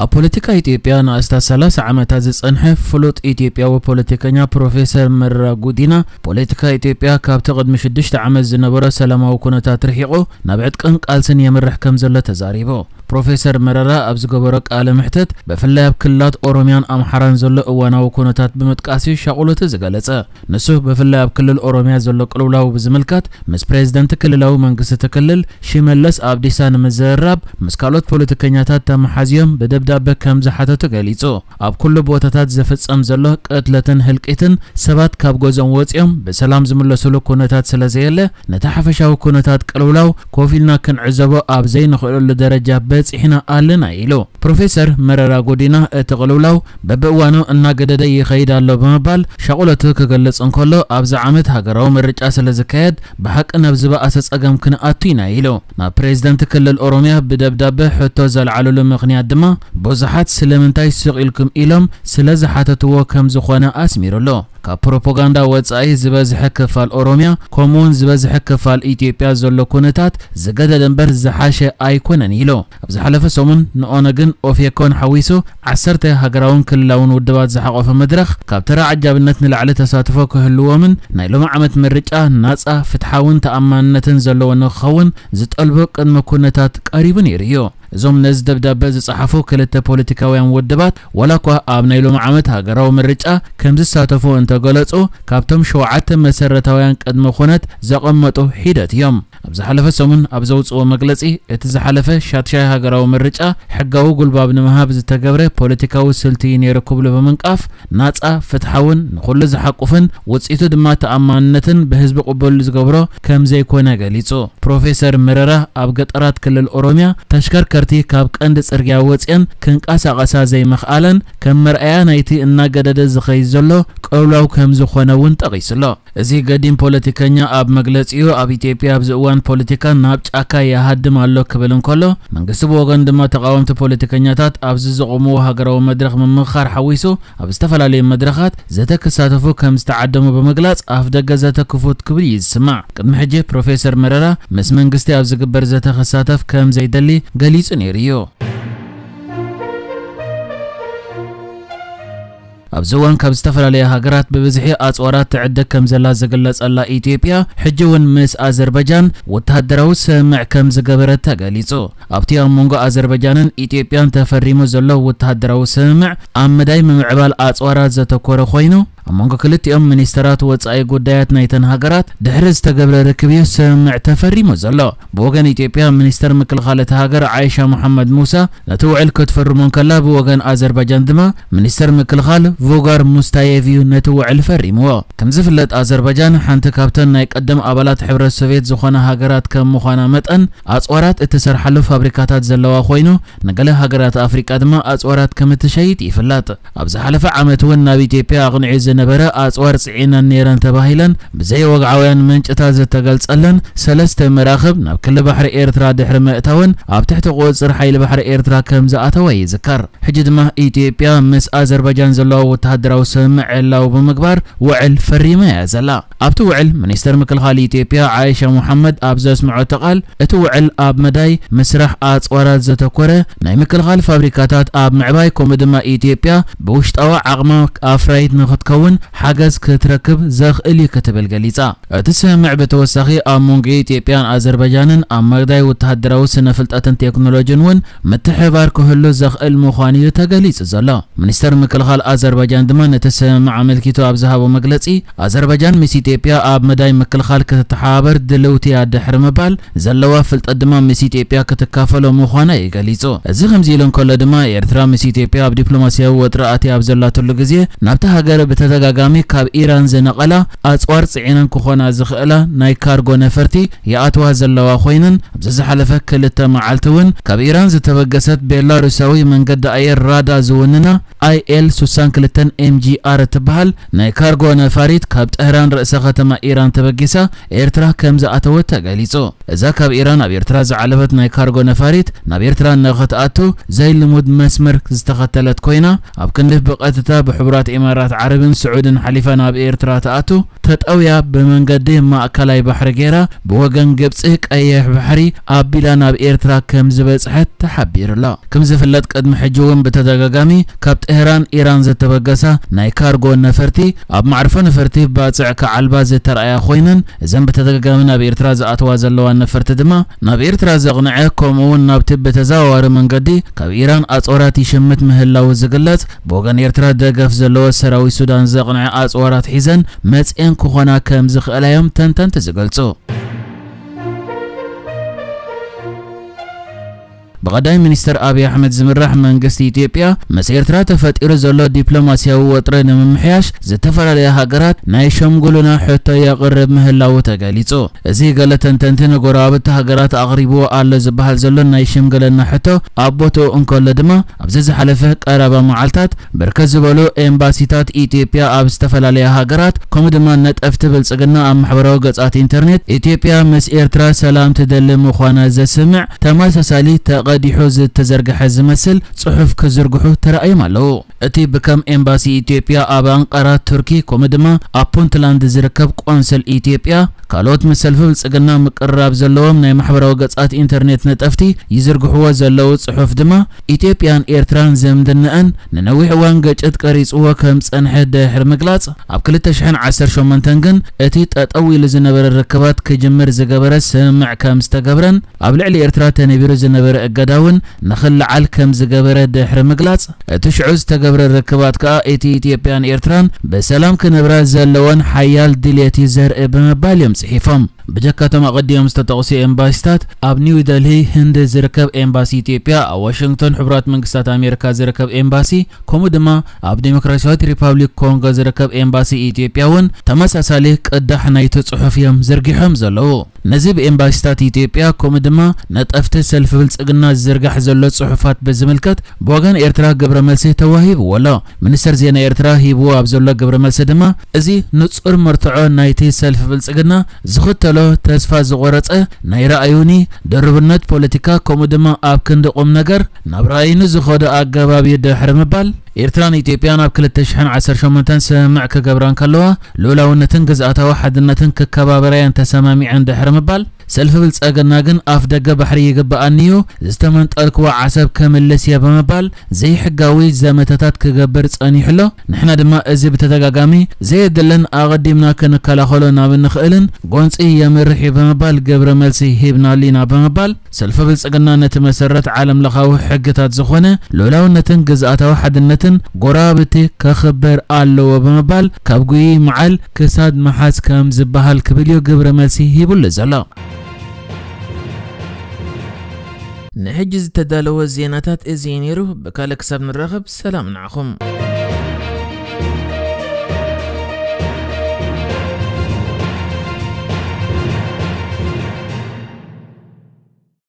ኣብ ፖለቲካ ኢትዮጵያ ንኣስታት ሰላሳ ዓመታት ዝጸንሐ ፍሉጥ ኢትዮጵያዊ ፖለቲከኛ ፕሮፌሰር መረራ ጉዲና፣ ፖለቲካ ኢትዮጵያ ካብቲ ቅድሚ ሽዱሽተ ዓመት ዝነበሮ ሰላማዊ ኩነታት ርሒቑ ናብ ዕጥቅን ቃልስን የምርሕ ከም ዘሎ ተዛሪቡ። ፕሮፌሰር መረራ ኣብ ዝገበሮ ቃለ መሕተት፣ ብፍላይ ኣብ ክልላት ኦሮሚያን ኣምሓራን ዘሎ እዋናዊ ኩነታት ብምጥቃስ እዩ ሻቕሎቱ ዝገለጸ። ንሱ ብፍላይ ኣብ ክልል ኦሮሚያ ዘሎ ቅልውላው ብዝምልከት ምስ ፕሬዝደንት ክልላዊ መንግስቲ እቲ ክልል ሽመለስ ኣብዲሳ ንምዝርራብ ምስ ካልኦት ፖለቲከኛታት ተመሓዝዮም ብደብዳበ ከም ዝሓተቱ ገሊጹ። ኣብ ኩሉ ቦታታት ዝፍጸም ዘሎ ቅትለትን ህልቂትን ሰባት ካብ ገዝኦም ወጺኦም ብሰላም ዝምለስሉ ኩነታት ስለ ዘየለ፣ ነቲ ሓፈሻዊ ኩነታት ቅልውላው ኮፍ ኢልና ክንዕዘቦ ኣብ ዘይንኽእለሉ ደረጃ በጺሕና ኣለና ኢሉ። ፕሮፌሰር መረራ ጉዲና፣ እቲ ቅልውላው በብእዋኑ እናገደደ ይኸይድ ኣሎ ብምባል ሻቕሎቱ ክገልጽ እንከሎ፣ ኣብዚ ዓመት ሃገራዊ ምርጫ ስለ ዝካየድ ብሓቂ ናብ ዝበኣሰ ጸገም ክንኣቱ ኢና ኢሉ። ናብ ፕሬዝደንት ክልል ኦሮሚያ ብደብዳበ ሕቶ ዘልዓሉሉ ምኽንያት ድማ ብዙሓት ስለምንታይ ስቕ ኢልኩም ኢሎም ስለ ዝሓተትዎ ከም ዝኾነ ኣስሚሩሉ። ካብ ፕሮፓጋንዳ ወጻኢ ዝበዝሐ ክፋል ኦሮሚያ ከምኡውን ዝበዝሐ ክፋል ኢትዮጵያ ዘሎ ኩነታት ዝገደደ እምበር ዝሓሸ ኣይኮነን ኢሉ። ኣብ ዝሓለፈ ሰሙን ንኦነግን ኦፌኮን ሓዊሱ ዓሰርተ ሃገራውን ክልላውን ውድባት ዝሓቖፈ መድረኽ ካብ ተራ ዓጃብነት ንላዕሊ ተሳትፎ ክህልዎምን ናይ ሎሚ ዓመት ምርጫ ናጻ፣ ፍትሓውን ተኣማንነትን ዘለዎ ንክኸውን ዝጠልቦ ቅድመ ኩነታት ቀሪቡ ነይሩ እዩ። እዞም ነዚ ደብዳበ ዝጸሓፉ ክልተ ፖለቲካውያን ውድባት፣ ዋላ እኳ ኣብ ናይ ሎሚ ዓመት ሃገራዊ ምርጫ ከም ዝሳተፉ እንተገለጹ፣ ካብቶም ሸውዓተ መሰረታውያን ቅድመ ኩነት ዘቐመጡ ሒደት እዮም። ኣብ ዝሓለፈ ሰሙን ኣብ ዘውጽኦ መግለጺ፣ እቲ ዝሓለፈ ሻድሻይ ሃገራዊ ምርጫ ሕጋዊ ጉልባብ ንምሃብ ዝተገብረ ፖለቲካዊ ስልቲ እዩ ነይሩ ክብሉ ብምንቃፍ፣ ናጻ፣ ፍትሓውን ንኹሉ ዝሓቁፍን ውጽኢቱ ድማ ተኣማንነትን ብህዝቢ ቅቡል ዝገብሮ ከም ዘይኮነ ገሊጹ። ፕሮፌሰር መረራ ኣብ ገጠራት ክልል ኦሮሚያ ተሽከርከርቲ ካብ ቀንዲ ጽርግያ ወጺአን ክንቀሳቐሳ ዘይምኽኣለን ከም መርኣያ ናይቲ እናገደደ ዝኸይድ ዘሎ ቅልውላው ከም ዝኾነ እውን ጠቒሱሎ። እዚ ገዲም ፖለቲከኛ ኣብ መግለጺኡ፣ ኣብ ኢትዮጵያ ኣብዚ እዋን ፖለቲካ ናብ ጫካ ይሃድም ኣሎ ክብል እንከሎ፣ መንግስቲ ብወገኑ ድማ ተቓወምቲ ፖለቲከኛታት ኣብዚ ዘቖምዎ ሃገራዊ መድረኽ ምምኽኻር ሓዊሱ ኣብ ዝተፈላለዩ መድረኻት ዘተ ክሳተፉ ከም ዝተዓደሙ ብምግላጽ፣ ኣፍ ደገ ዘተ ክፉት ክብል እዩ ዝስማዕ። ቅድሚ ሕጂ ፕሮፌሰር መረራ ምስ መንግስቲ ኣብ ዝግበር ዘተ ክሳተፍ ከም ዘይደሊ ገሊጹ ነይሩ እዩ። ኣብዚ እዋን ካብ ዝተፈላለያ ሃገራት ብብዝሒ ኣጽዋራት ትዕድግ ከም ዘላ ዝግለጸላ ኢትዮጵያ፣ ሕጂ እውን ምስ ኣዘርባጃን ወተሃደራዊ ስምምዕ ከም ዝገበረት ተገሊጹ። ኣብቲ ኣብ መንጎ ኣዘርባጃንን ኢትዮጵያን ተፈሪሙ ዘሎ ወተሃደራዊ ስምምዕ፣ ኣብ መዳይ ምምዕባል ኣጽዋራት ዘተኮረ ኮይኑ፣ ኣብ መንጎ ክልቲኦም ሚኒስተራት ወጻኢ ጉዳያት ናይተን ሃገራት ድሕሪ ዝተገብረ ርክብ እዩ ስምምዕ ተፈሪሙ ዘሎ። ብወገን ኢትዮጵያ፣ ሚኒስተር ምክልኻል እታ ሃገር ዓይሻ መሓመድ ሙሳ ነቲ ውዕል ክትፍርሞ እንከላ፣ ብወገን ኣዘርባጃን ድማ ሚኒስተር ምክልኻል ቮጋር ሙስታየቭ እዩ ነቲ ውዕል ፈሪምዎ። ከም ዝፍለጥ፣ ኣዘርባጃን ሓንቲ ካብተን ናይ ቀደም ኣባላት ሕብረት ሶቭየት ዝኾና ሃገራት ከም ምዃና መጠን፣ ኣጽዋራት እትሰርሓሉ ፋብሪካታት ዘለዋ ኮይኑ፣ ንገለ ሃገራት ኣፍሪቃ ድማ ኣጽዋራት ከም እትሸይጥ ይፍለጥ። ኣብ ዝሓለፈ ዓመት እውን ናብ ኢትዮጵያ ኣቕኒዑ ዝነበረ ኣጽዋር ጽዒነን ነይረን ተባሂለን ብዘይወግዓውያን ምንጭታት ዝተገልጸለን ሰለስተ መራኽብ ናብ ክሊ ባሕሪ ኤርትራ ድሕሪ ምእታወን፣ ኣብ ትሕቲ ቁጽጽር ሓይሊ ባሕሪ ኤርትራ ከም ዝኣተዋ ይዝከር። ሕጂ ድማ ኢትዮጵያ ምስ ኣዘርባጃን ዘለዋ ወተሃደራዊ ስምምዕ ዕላዊ ብምግባር ውዕል ፈሪማ እያ ዘላ። ኣብቲ ውዕል፣ ሚኒስተር ምክልኻል ኢትዮጵያ ዓይሻ መሓመድ ኣብ ዘስምዐቶ ቃል፣ እቲ ውዕል ኣብ መዳይ ምስራሕ ኣጽዋራት ዘተኮረ፣ ናይ ምክልኻል ፋብሪካታት ኣብ ምዕባይ፣ ከምኡ ድማ ኢትዮጵያ ብውሽጣዊ ዓቕማ ኣፍራይት ንክትከውን ሓገዝ ክትረክብ ዘኽእል እዩ ክትብል ገሊጻ። እቲ ስምምዕ ብተወሳኺ ኣብ መንጎ ኢትዮጵያን ኣዘርባጃንን ኣብ መዳይ ወተሃደራዊ ስነ ፍልጠትን ቴክኖሎጂን እውን ምትሕብባር ክህሉ ዘኽእል ምዃኑ እዩ ተገሊጹ ዘሎ። ሚኒስተር ምክልኻል ኣዘርባጃን ድማ ነቲ ስምምዕ ኣመልኪቱ ኣብ ዝሃቦ መግለጺ፣ ኣዘርባጃን ምስ ኢትዮጵያ ኣብ መዳይ ምክልኻል ክትተሓባበር ድልውቲ እያ ድሕሪ ምባል፣ ዘለዋ ፍልጠት ድማ ምስ ኢትዮጵያ ክትካፈሎ ምዃና እዩ ገሊጹ። እዚ ከምዚ ኢሉ እንከሎ ድማ፣ ኤርትራ ምስ ኢትዮጵያ ኣብ ዲፕሎማስያዊ ወጥሪ ኣትያ ኣብ ዘላትሉ ግዜ፣ ናብታ ሃገር ብተደጋጋሚ ካብ ኢራን ዝነቐላ ኣጽዋር ጽዒነን ክኾና ዝኽእላ ናይ ካርጎ ነፈርቲ ይኣትዋ ዘለዋ ኮይነን፣ ኣብዚ ዝሓለፈ ክልተ መዓልቲ እውን ካብ ኢራን ዝተበገሰት ቤላሩሳዊ መንገዲ ኣየር ራዳ ዝውንና ኣይ ኤል ስሳን ክልተን ኤም ጂ ኣር እትበሃል ናይ ካርጎ ነፋሪት ካብ ጠህራን ርእሳ ከተማ ኢራን ተበጊሳ ኤርትራ ከም ዝኣተወት ተገሊጹ። እዛ ካብ ኢራን ኣብ ኤርትራ ዝዓለበት ናይ ካርጎ ነፋሪት ናብ ኤርትራ ንኽትኣቱ ዘይልሙድ መስመር ዝተኸተለት ኮይና፣ ኣብ ክንዲ ብቐጥታ ብሕቡራት ኢማራት ዓረብን ስዑድን ሓሊፋ ናብ ኤርትራ ትኣቱ፣ ተጠውያ ብመንገዲ ማእከላይ ባሕሪ ገይራ ብወገን ግብጺ ቀይሕ ባሕሪ ኣቢላ ናብ ኤርትራ ከም ዝበጽሐት ተሓቢሩላ። ከም ዝፍለጥ ቅድሚ ሕጂ እውን ብተደጋጋሚ ካብ ጤህራን ኢራን ዝተበገሳ ናይ ካርጎ ነፈርቲ ኣብ ማዕርፎ ነፈርቲ ባጽዕ ክዓልባ ዝተረኣያ ኮይነን፣ እዘን ብተደጋጋሚ ናብ ኤርትራ ዝኣተዋ ዘለዋ ነፈርቲ ድማ ናብ ኤርትራ ዘቕንዐ፣ ከምኡ እውን ናብቲ ብተዘዋዋሪ መንገዲ ካብ ኢራን ኣጽዋራት ይሽምት ምህላዉ ዝግለጽ፣ ብወገን ኤርትራ ደገፍ ዘለዎ ሰራዊት ሱዳን ዘቕንዐ ኣጽዋራት ሒዘን መጽኤን ክኾና ከም ዝኽእላ እዮም ተንተንቲ ዝገልጹ። ብቐዳማይ ሚኒስትር ኣብይ ኣሕመድ ዝምራሕ መንግስቲ ኢትዮጵያ ምስ ኤርትራ ተፈጢሩ ዘሎ ዲፕሎማስያዊ ወጥሪ ንምምሕያሽ ዝተፈላለያ ሃገራት ናይ ሸምጉሉና ሕቶ የቕርብ ምህላዉ ተገሊጹ። እዚ ገለ ተንተንቲ ንጎረባብቲ ሃገራት ኣቕሪብዎ ኣሎ ዝበሃል ዘሎ ናይ ሽምግልና ሕቶ ኣብ ቦትኡ እንከሎ ድማ፣ ኣብዚ ዝሓለፈ ቀረባ መዓልታት ብርክት ዝበሉ ኤምባሲታት ኢትዮጵያ ኣብ ዝተፈላለያ ሃገራት፣ ከምኡ ድማ ነጠፍቲ ብልጽግና ኣብ ማሕበራዊ ገጻት ኢንተርኔት፣ ኢትዮጵያ ምስ ኤርትራ ሰላም ትደሊ ምዃና ዘስምዕ ተመሳሳሊ ተቐዲሑ ዝተዘርግሐ ዝመስል ጽሑፍ ክዝርግሑ ተራእዮም ኣለዉ። እቲ ብከም ኤምባሲ ኢትዮጵያ ኣብ ኣንቃራ ቱርኪ፣ ከምኡ ድማ ኣብ ፑንትላንድ ዝርከብ ቆንስል ኢትዮጵያ፣ ካልኦት ምስ ሰልፊ ብልጽግና ምቅርራብ ዘለዎም ናይ ማሕበራዊ ገጻት ኢንተርኔት ነጠፍቲ ይዝርግሕዎ ዘለዉ ጽሑፍ ድማ፣ ኢትዮጵያን ኤርትራን ዝምድናኣን ንነዊሕ እዋን ግጭት ቀሪጽዎ ከም ዝጸንሐ ድሕሪ ምግላጽ፣ ኣብ ክልተ ሽሕን ዓሰርተ ሸሞንተን ግን እቲ ጠጠው ኢሉ ዝነበረ ርክባት ክጅምር ዝገበረ ስምምዕ ከም ዝተገብረን፣ ኣብ ልዕሊ ኤርትራ ተነቢሩ ዝነበረ እገዳ እውን ንኽልዓል ከም ዝገበረ ድሕሪ ምግላጽ፣ እቲ ሽዑ ዝተገብረ ርክባት ከኣ እቲ ኢትዮጵያን ኤርትራን ብሰላም ክነብራ ዘለወን ሓያል ድልየት እዩ ዘርኢ ብምባል እዮም ጽሒፎም። ብጀካቶም ኣቐዲሞም ዝተጠቕሱ ኤምባሲታት፣ ኣብ ኒው ደልሂ ህንዲ ዝርከብ ኤምባሲ ኢትዮጵያ፣ ኣብ ዋሽንግቶን ሕቡራት መንግስታት ኣሜሪካ ዝርከብ ኤምባሲ፣ ከምኡ ድማ ኣብ ዴሞክራሲያዊት ሪፓብሊክ ኮንጎ ዝርከብ ኤምባሲ ኢትዮጵያ እውን ተመሳሳሊ ቅዳሕ ናይቲ ጽሑፍ እዮም ዘርጊሖም ዘለዉ። ነዚ ብኤምባሲታት ኢትዮጵያ ከምኡ ድማ ነጠፍቲ ሰልፊ ብልጽግና ዝዝርጋሕ ዘሎ ጽሑፋት ብዝምልከት ብወገን ኤርትራ ግብረ መልሲ ተዋሂብዎ ኣሎ። ሚኒስተር ዜና ኤርትራ ሂብዎ ኣብ ዘሎ ግብረ መልሲ ድማ፣ እዚ ንጹር መርትዖ ናይቲ ሰልፊ ብልጽግና ዝኽተሎ ተስፋ ዝቖረጸ ናይ ረኣዩኒ ድርብነት ፖለቲካ፣ ከምኡ ድማ ኣብ ክንዲ ቁም ነገር ናብ ረኣዩኒ ዝኸዶ ኣገባብ እዩ ድሕሪ ምባል፣ ኤርትራን ኢትዮጵያን ኣብ ክልተ ሽሕን ዓሰርተ ሸሞንተን ስምምዕ ክገብራ እንከለዋ፣ ልኡላውነትን ግዝኣታዊ ሓድነትን ክከባበራ እየን ተሰማሚዐን ድሕሪ ምባል፣ ሰልፊ ብልጸግና ግን ኣፍ ደገ ባሕሪ ይግብኣኒ እዩ፣ ዝተመንጠልክዎ ዓሰብ ክምልስ እየ ብምባል ዘይሕጋዊ ዘመተታት ክገብር ጸኒሑ ኣሎ። ንሕና ድማ እዚ ብተደጋጋሚ ዘየድልን ኣቐዲምና ክንከላኸሎ ናብ እንኽእልን ጎንጺ የምርሕ እዩ ብምባል ግብረ መልሲ ሂብናሉ ኢና ብምባል፣ ሰልፊ ብልጽግና ነቲ መሰረት ዓለም ለኻዊ ሕግታት ዝኾነ ልኡላውነትን ግዝኣታዊ ሓድነትን ጎረባብቲ ከኽብር ኣለዎ ብምባል፣ ካብ ጉይ መዓል ክሳድ መሓዝ ከም ዝበሃል ክብል እዩ ግብረ መልሲ ሂቡሉ ዘሎ። ንሕጂ ዝተዳለወ ዜናታት እዚ እዩ ነይሩ። ብካልእ ክሳብ ንራኸብ ሰላም ንዓኹም።